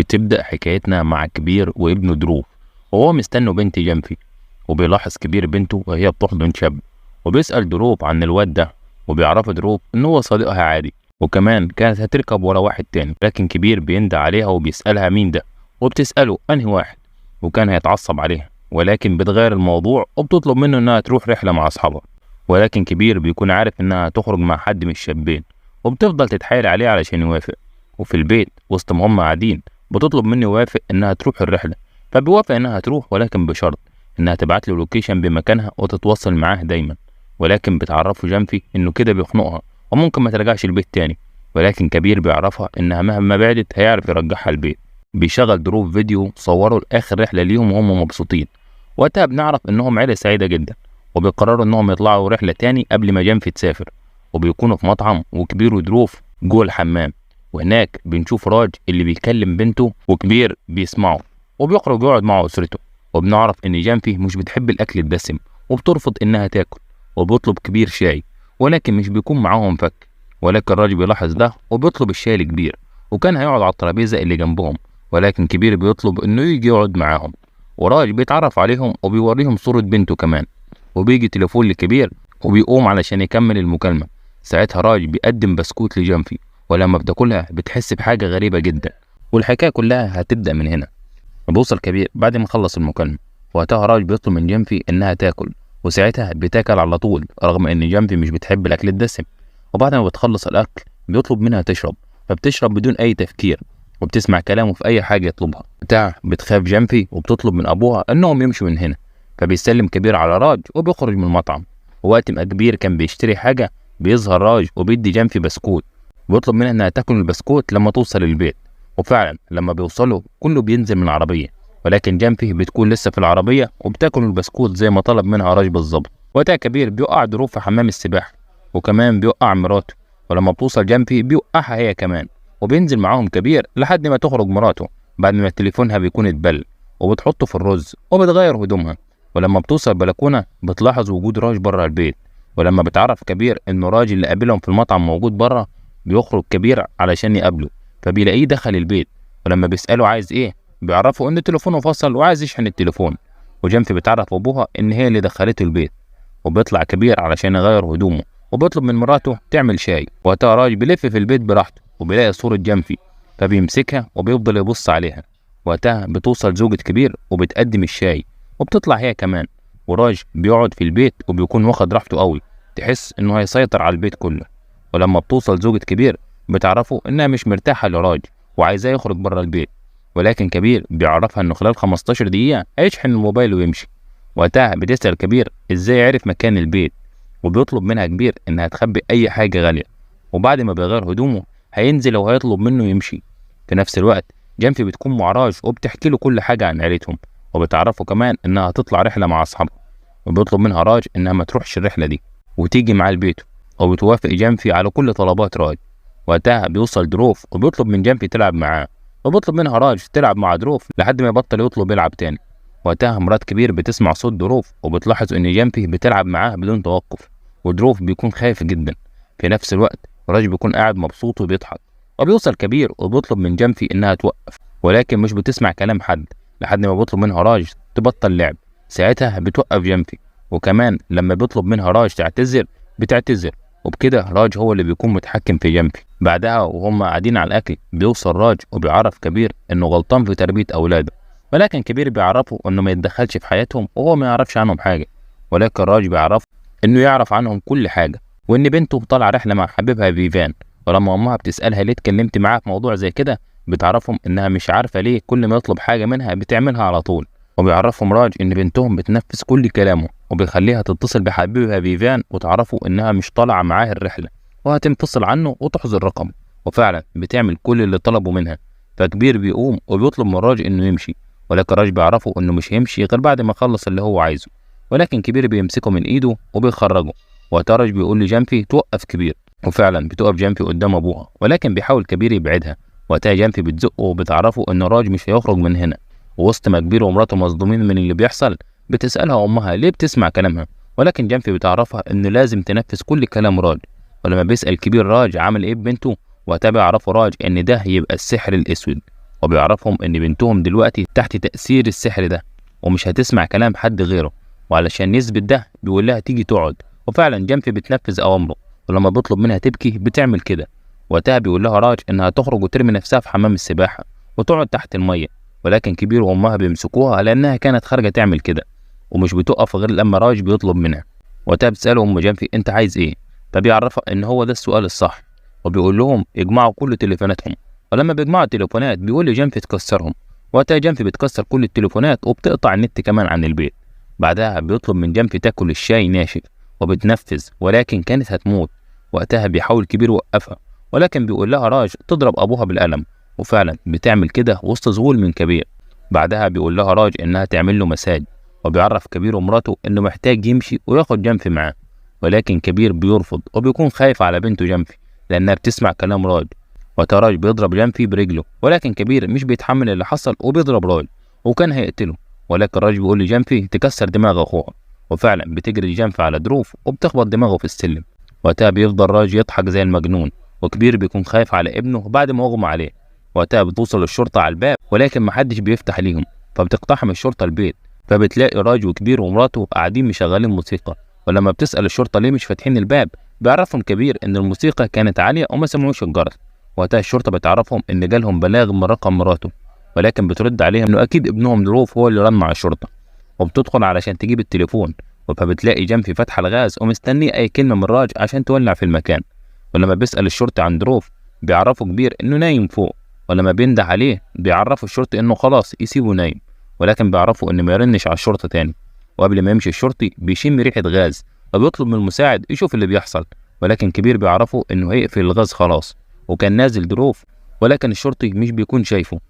بتبدأ حكايتنا مع كبير وابنه دروف، وهو مستنه بنت جنفي، وبيلاحظ كبير بنته وهي بتحضن شاب، وبيسأل دروف عن الواد ده، وبيعرف دروف إن هو صديقها عادي، وكمان كانت هتركب ورا واحد تاني، لكن كبير بيندى عليها وبيسألها مين ده، وبتسأله أنهي واحد، وكان هيتعصب عليها، ولكن بتغير الموضوع وبتطلب منه إنها تروح رحلة مع أصحابها، ولكن كبير بيكون عارف إنها هتخرج مع حد من الشابين، وبتفضل تتحايل عليه علشان يوافق. وفي البيت وسط ما هم قاعدين بتطلب منه يوافق إنها تروح الرحلة، فبيوافق إنها تروح، ولكن بشرط إنها تبعت له location بمكانها وتتواصل معاه دايما، ولكن بتعرفه جنفي إنه كده بيخنقها وممكن ما ترجعش البيت تاني، ولكن كبير بيعرفها إنها مهما بعدت هيعرف يرجعها البيت. بيشغل دروف فيديو صوروا لآخر رحلة ليهم وهم مبسوطين، وقتها بنعرف إنهم عيلة سعيدة جدا، وبيقرروا إنهم يطلعوا رحلة تاني قبل ما جنفي تسافر، وبيكونوا في مطعم وكبير ودروف جوه الحمام، وهناك بنشوف راج اللي بيكلم بنته وكبير بيسمعه، وبيخرج يقعد مع أسرته، وبنعرف إن جنفي مش بتحب الأكل الدسم وبترفض إنها تاكل، وبيطلب كبير شاي، ولكن مش بيكون معاهم فك، ولكن راج بيلاحظ ده وبيطلب الشاي الكبير، وكان هيقعد على الترابيزة اللي جنبهم، ولكن كبير بيطلب إنه يجي يقعد معاهم، وراج بيتعرف عليهم وبيوريهم صورة بنته كمان، وبيجي تليفون لكبير وبيقوم علشان يكمل المكالمة. ساعتها راج بيقدم بسكوت لجنفي، ولما بتاكلها بتحس بحاجة غريبة جدا، والحكاية كلها هتبدأ من هنا. بيوصل كبير بعد ما خلص المكالمة، وقتها راج بيطلب من جنفي إنها تاكل، وساعتها بتاكل على طول رغم إن جنفي مش بتحب الأكل الدسم. وبعد ما بتخلص الأكل بيطلب منها تشرب، فبتشرب بدون أي تفكير، وبتسمع كلامه في أي حاجة يطلبها. بتاع بتخاف جنفي وبتطلب من أبوها إنهم يمشوا من هنا، فبيسلم كبير على راج وبيخرج من المطعم. ووقت ما كبير كان بيشتري حاجة بيظهر راج وبيدي جنفي بسكوت، وبيطلب منها إنها تاكل البسكوت لما توصل البيت. وفعلا لما بيوصلوا كله بينزل من العربية، ولكن جنفي بتكون لسه في العربية وبتاكل البسكوت زي ما طلب منها راج بالظبط. وقتها كبير بيقع دروف في حمام السباحة، وكمان بيوقع مراته، ولما بتوصل جنفي بيوقعها هي كمان، وبينزل معاهم كبير لحد ما تخرج مراته بعد ما تليفونها بيكون اتبل، وبتحطه في الرز وبتغير هدومها. ولما بتوصل بلكونة بتلاحظ وجود راج بره البيت، ولما بتعرف كبير انه راج اللي قابلهم في المطعم موجود بره بيخرج كبير علشان يقابله، فبيلاقيه دخل البيت، ولما بيسأله عايز ايه بيعرفه ان تليفونه فصل وعايز يشحن التليفون. وجنفي بتعرف ابوها ان هي اللي دخلته البيت، وبيطلع كبير علشان يغير هدومه، وبيطلب من مراته تعمل شاي. وقتها راج بيلف في البيت براحته وبيلاقي صورة جنفي، فبيمسكها وبيفضل يبص عليها. وقتها بتوصل زوجة كبير وبتقدم الشاي وبتطلع هي كمان، وراج بيقعد في البيت وبيكون واخد راحته قوي، تحس انه هيسيطر على البيت كله. ولما بتوصل زوجة كبير بتعرفه انها مش مرتاحة لراج وعايزاه يخرج بره البيت، ولكن كبير بيعرفها انه خلال 15 دقيقة هيشحن الموبايل ويمشي. وقتها بتسأل كبير ازاي عرف مكان البيت، وبيطلب منها كبير انها تخبي اي حاجة غالية، وبعد ما بيغير هدومه هينزل وهيطلب منه يمشي. في نفس الوقت جنفي بتكون مع راج وبتحكي له كل حاجة عن عيلتهم، وبتعرفه كمان انها هتطلع رحلة مع اصحابها، وبيطلب منها راج انها ما تروحش الرحلة دي وتيجي معاه البيت، وبتوافق جنفي على كل طلبات راج. وقتها بيوصل دروف وبيطلب من جنفي تلعب معاه، وبيطلب منها راج تلعب مع دروف لحد ما يبطل يطلب يلعب تاني. وقتها مرات كبير بتسمع صوت دروف وبتلاحظ ان جنفي بتلعب معاه بدون توقف، ودروف بيكون خايف جدا. في نفس الوقت راج بيكون قاعد مبسوط وبيضحك، وبيوصل كبير وبيطلب من جنفي انها توقف، ولكن مش بتسمع كلام حد لحد ما بيطلب منها راج تبطل لعب. ساعتها بتوقف جنفي، وكمان لما بيطلب منها راج تعتذر بتعتذر، وبكده راج هو اللي بيكون متحكم في جنفي. بعدها وهم قاعدين على الاكل بيوصل راج وبيعرف كبير انه غلطان في تربية اولاده، ولكن كبير بيعرفه انه ما يتدخلش في حياتهم وهو ما يعرفش عنهم حاجة، ولكن راج بيعرفه انه يعرف عنهم كل حاجة، وان بنته طالعة رحلة مع حبيبها فيفان. ولما امها بتسألها ليه اتكلمت معاه في موضوع زي كده بتعرفهم انها مش عارفة ليه كل ما يطلب حاجة منها بتعملها على طول. وبيعرفهم راج ان بنتهم بتنفذ كل كلامه، وبيخليها تتصل بحبيبها فيفان وتعرفه انها مش طالعة معاه الرحلة وهتنفصل عنه وتحظر رقمه، وفعلا بتعمل كل اللي طلبه منها. فكبير بيقوم وبيطلب من راج انه يمشي، ولكن راج بيعرفه انه مش هيمشي غير بعد ما يخلص اللي هو عايزه، ولكن كبير بيمسكه من ايده وبيخرجه. وقتها راج بيقول لجنفي توقف كبير، وفعلا بتقف جنفي قدام ابوها، ولكن بيحاول كبير يبعدها. وقتها جنفي بتزقه وبتعرفه ان راج مش هيخرج من هنا. ووسط ما كبير ومراته مصدومين من اللي بيحصل بتسألها امها ليه بتسمع كلامها، ولكن جنفي بتعرفها انه لازم تنفذ كل كلام راج. ولما بيسأل كبير راج عمل ايه ببنته، وقتها بيعرفه راج ان ده يبقى السحر الاسود. وبيعرفهم إن بنتهم دلوقتي تحت تأثير السحر ده ومش هتسمع كلام حد غيره، وعلشان يثبت ده بيقول لها تيجي تقعد، وفعلا جنفي بتنفذ أوامره، ولما بيطلب منها تبكي بتعمل كده. وقتها بيقول لها راج إنها تخرج وترمي نفسها في حمام السباحة وتقعد تحت المية، ولكن كبير وأمها بيمسكوها لأنها كانت خارجة تعمل كده ومش بتقف غير لما راج بيطلب منها. وقتها بتسأله أم جنفي أنت عايز إيه؟ فبيعرفها إن هو ده السؤال الصح، وبيقول لهم يجمعوا كل تليفوناتهم، ولما بيجمعوا التليفونات بيقول لجنفي تكسرهم. وقتها جنفي بتكسر كل التليفونات وبتقطع النت كمان عن البيت. بعدها بيطلب من جنفي تاكل الشاي ناشف وبتنفذ، ولكن كانت هتموت. وقتها بيحاول كبير يوقفها، ولكن بيقول لها راج تضرب أبوها بالقلم، وفعلا بتعمل كده وسط ذهول من كبير. بعدها بيقول لها راج إنها تعمل له مساج، وبيعرف كبير ومراته إنه محتاج يمشي وياخد جنفي معاه، ولكن كبير بيرفض وبيكون خايف على بنته جنفي لأنها بتسمع كلام راج. وقتها راج بيضرب جنفي برجله، ولكن كبير مش بيتحمل اللي حصل وبيضرب راج وكان هيقتله، ولكن راج بيقول لجنفي تكسر دماغ أخوها، وفعلا بتجري جنفي على دروف وبتخبط دماغه في السلم. وقتها بيفضل راج يضحك زي المجنون، وكبير بيكون خايف على ابنه بعد ما اغمى عليه. وقتها بتوصل الشرطة على الباب، ولكن محدش بيفتح ليهم، فبتقتحم الشرطة البيت، فبتلاقي راج وكبير ومراته قاعدين مشغلين موسيقى. ولما بتسأل الشرطة ليه مش فاتحين الباب، بيعرفهم كبير إن الموسيقى كانت عالية وما سمعوش الجرس. وقتها الشرطة بتعرفهم إن جالهم بلاغ من رقم مراته، ولكن بترد عليهم إنه أكيد ابنهم دروف هو اللي رن على الشرطة. وبتدخل علشان تجيب التليفون، فبتلاقي جنفي فاتحة الغاز ومستنيه أي كلمة من راج عشان تولع في المكان. ولما بيسأل الشرطة عن دروف بيعرفوا كبير إنه نايم فوق، ولما بينده عليه بيعرفوا الشرطي إنه خلاص يسيبه نايم، ولكن بيعرفوا إنه ما يرنش على الشرطة تاني. وقبل ما يمشي الشرطي بيشم ريحة غاز، وبيطلب من المساعد يشوف اللي بيحصل، ولكن كبير بيعرفه إنه هيقفل الغاز خلاص، وكان نازل دروف ولكن الشرطي مش بيكون شايفه.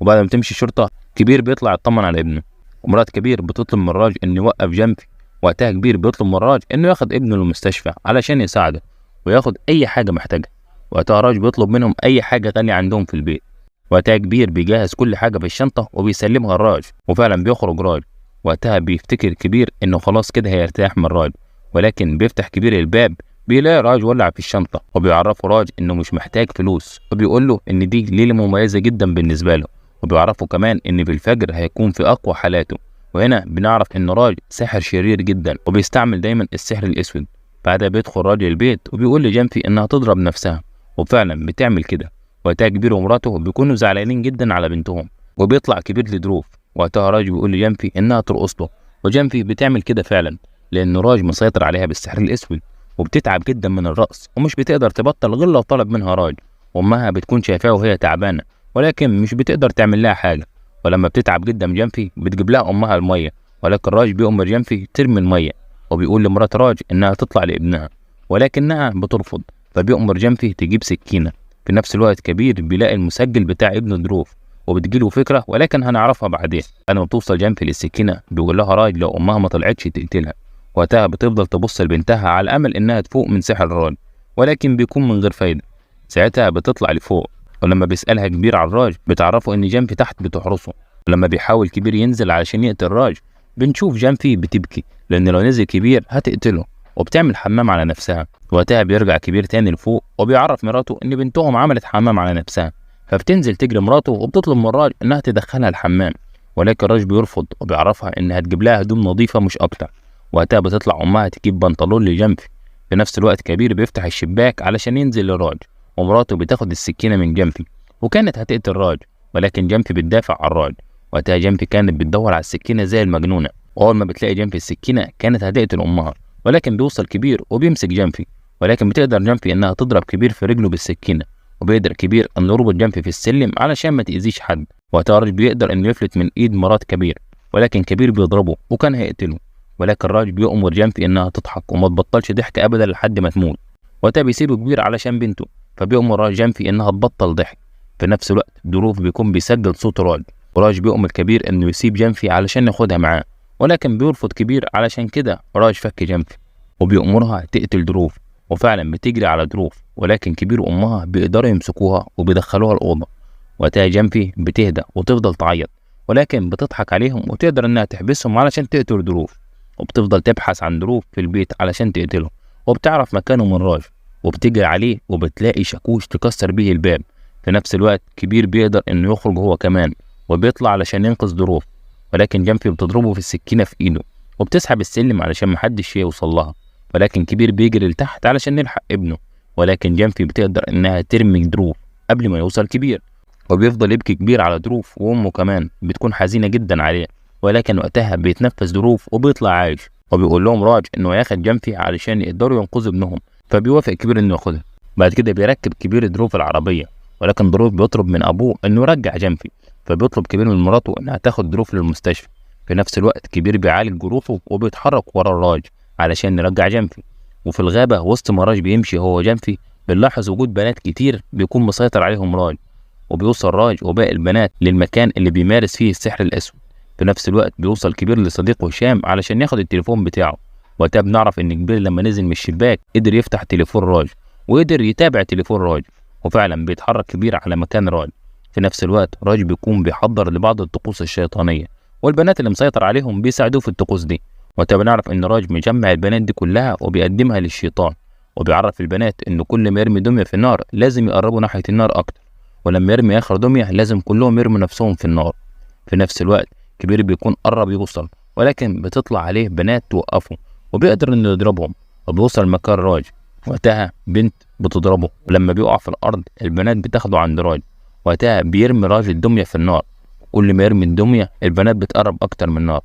وبعد ما تمشي الشرطة كبير بيطلع يطمن على ابنه، ومرات كبير بتطلب من راج إنه يوقف جنفي. وقتها كبير بيطلب من راج إنه ياخد ابنه للمستشفى علشان يساعده وياخد أي حاجة محتاجها. وقتها راج بيطلب منهم أي حاجة غالية عندهم في البيت. وقتها كبير بيجهز كل حاجة في الشنطة وبيسلمها لراج، وفعلا بيخرج راج. وقتها بيفتكر كبير إنه خلاص كده هيرتاح من راج، ولكن بيفتح كبير الباب بيلاقي راج ولع في الشنطة، وبيعرفه راج إنه مش محتاج فلوس، وبيقول له إن دي ليلة مميزة جدا بالنسبة له، وبيعرفه كمان إن في الفجر هيكون في أقوى حالاته. وهنا بنعرف إن راج ساحر شرير جدا وبيستعمل دايما السحر الأسود. بعدها بيدخل راج البيت وبيقول لجنفي إنها تضرب نفسها، وفعلا بتعمل كده. وقتها كبير ومراته بيكونوا زعلانين جدا على بنتهم، وبيطلع كبير لدروف. وقتها راج بيقول لجنفي إنها ترقص له، وجنفي بتعمل كده فعلا لأن راج مسيطر عليها بالسحر الأسود، وبتتعب جدا من الرقص ومش بتقدر تبطل غير لو طلب منها راج. وأمها بتكون شايفاها وهي تعبانة، ولكن مش بتقدر تعمل لها حاجة. ولما بتتعب جدا جنفي بتجيب لها أمها المية، ولكن راج بيأمر جنفي ترمي المية، وبيقول لمرات راج إنها تطلع لابنها، ولكنها بترفض، فبيأمر جنفي تجيب سكينة. في نفس الوقت كبير بيلاقي المسجل بتاع ابنه دروف، وبتجيله فكرة ولكن هنعرفها بعدين. لما بتوصل جنفي للسكينة بيقول لها راج لو أمها ما طلعتش تقتلها. وقتها بتفضل تبص لبنتها على أمل إنها تفوق من سحر راج، ولكن بيكون من غير فايدة. ساعتها بتطلع لفوق، ولما بيسألها كبير على راج بتعرفه إن جنفي تحت بتحرسه. ولما بيحاول كبير ينزل علشان يقتل راج بنشوف جنفي بتبكي لأن لو نزل كبير هتقتله، وبتعمل حمام على نفسها. وقتها بيرجع كبير تاني لفوق وبيعرف مراته إن بنتهم عملت حمام على نفسها، فبتنزل تجري مراته وبتطلب من راج إنها تدخلها الحمام، ولكن راج بيرفض وبيعرفها إنها تجيب لها هدوم نظيفة مش أكتر. وقتها بتطلع أمها تجيب بنطلون لجنفي. في نفس الوقت كبير بيفتح الشباك علشان ينزل لراج، ومراته بتاخد السكينة من جنفي وكانت هتقتل راج، ولكن جنفي بتدافع عن راج. وقتها جنفي كانت بتدور على السكينة زي المجنونة، وأول ما بتلاقي جنفي السكينة كانت هتقتل أمها، ولكن بيوصل كبير وبيمسك جنفي، ولكن بتقدر جنفي إنها تضرب كبير في رجله بالسكينة، وبيقدر كبير إنه يربط جنفي في السلم علشان ما تأذيش حد. وقتها راج بيقدر إنه يفلت من إيد مرات كبير، ولكن كبير بيضربه وكان هيقتله، ولكن راج بيأمر جنفي إنها تضحك وما تبطلش ضحك أبدا لحد ما تموت. وقتها بيسيبه كبير علشان بنته، فبيأمر راج جنفي إنها تبطل ضحك. في نفس الوقت دروف بيكون بيسجل صوت راج، وراج بيأمر كبير إنه يسيب جنفي علشان ياخدها معاه، ولكن بيرفض كبير، علشان كده راج فك جنفي وبيأمرها تقتل دروف، وفعلا بتجري على دروف، ولكن كبير وأمها بيقدروا يمسكوها وبيدخلوها الأوضة. وقتها جنفي بتهدى وتفضل تعيط، ولكن بتضحك عليهم وتقدر إنها تحبسهم علشان تقتل دروف، وبتفضل تبحث عن دروف في البيت علشان تقتله، وبتعرف مكانه من راج، وبتجري عليه وبتلاقي شاكوش تكسر بيه الباب. في نفس الوقت كبير بيقدر انه يخرج هو كمان وبيطلع علشان ينقذ دروف، ولكن جنفي بتضربه في السكينة في ايده وبتسحب السلم علشان محدش يوصل لها، ولكن كبير بيجري لتحت علشان يلحق ابنه، ولكن جنفي بتقدر انها ترمي دروف قبل ما يوصل كبير، وبيفضل يبكي كبير على دروف، وامه كمان بتكون حزينة جدا عليه، ولكن وقتها بيتنفس دروف وبيطلع عايش، وبيقول لهم راج انه ياخد جنفي علشان يقدروا ينقذوا ابنهم، فبيوافق كبير انه ياخدها. بعد كده بيركب كبير دروف العربية، ولكن دروف بيطلب من ابوه انه يرجع جنفي، فبيطلب كبير من مراته انها تاخد دروف للمستشفى. في نفس الوقت كبير بيعالج جروحه وبيتحرك ورا الراج علشان يرجع جنفي. وفي الغابة وسط ما راج بيمشي هو جنفي بنلاحظ وجود بنات كتير بيكون مسيطر عليهم راج، وبيوصل راج وباقي البنات للمكان اللي بيمارس فيه السحر الأسود. في نفس الوقت بيوصل كبير لصديقه هشام علشان ياخد التليفون بتاعه. وقتها بنعرف ان كبير لما نزل من الشباك قدر يفتح تليفون راج وقدر يتابع تليفون راج، وفعلا بيتحرك كبير على مكان راج. في نفس الوقت راج بيكون بيحضر لبعض الطقوس الشيطانية، والبنات اللي مسيطر عليهم بيساعدوه في الطقوس دي. وقتها بنعرف ان راج مجمع البنات دي كلها وبيقدمها للشيطان، وبيعرف البنات ان كل ما يرمي دمية في النار لازم يقربوا ناحية النار اكتر، ولما يرمي اخر دمية لازم كلهم يرموا نفسهم في النار. في نفس الوقت كبير بيكون قرب يوصل، ولكن بتطلع عليه بنات توقفه وبيقدر انه يضربهم، وبيوصل مكان راج. وقتها بنت بتضربه، ولما بيقع في الارض البنات بتاخده عند راج. وقتها بيرمي راج الدمية في النار، كل ما يرمي الدمية البنات بتقرب اكتر من النار،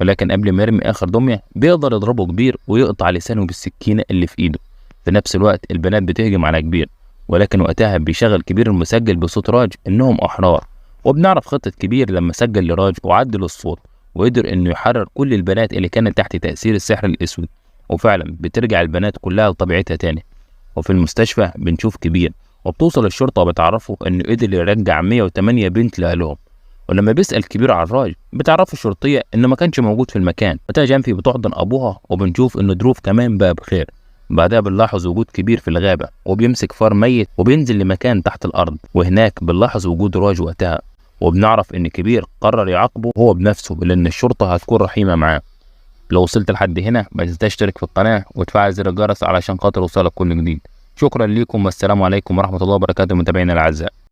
ولكن قبل ما يرمي اخر دمية بيقدر يضربه كبير ويقطع لسانه بالسكينة اللي في ايده. في نفس الوقت البنات بتهجم على كبير، ولكن وقتها بيشغل كبير المسجل بصوت راج انهم احرار. وبنعرف خطة كبير لما سجل لراج وعدل الصوت وقدر انه يحرر كل البنات اللي كانت تحت تأثير السحر الاسود، وفعلا بترجع البنات كلها لطبيعتها تاني. وفي المستشفى بنشوف كبير، وبتوصل الشرطة وبتعرفه انه قدر يرجع 108 بنت لأهلهم. ولما بيسأل كبير على الراج بتعرفه الشرطية انه ما كانش موجود في المكان. وقتها جنفي بتحضن ابوها، وبنشوف ان دروف كمان بقى بخير. بعدها بنلاحظ وجود كبير في الغابة وبيمسك فار ميت وبينزل لمكان تحت الأرض، وهناك بنلاحظ وجود راج وقتها، وبنعرف إن كبير قرر يعاقبه هو بنفسه لأن الشرطة هتكون رحيمة معاه. لو وصلت لحد هنا ما تنساش تشترك في القناة وتفعل زر الجرس علشان خاطر يوصلك كل جديد. شكرا لكم والسلام عليكم ورحمة الله وبركاته متابعينا الأعزاء.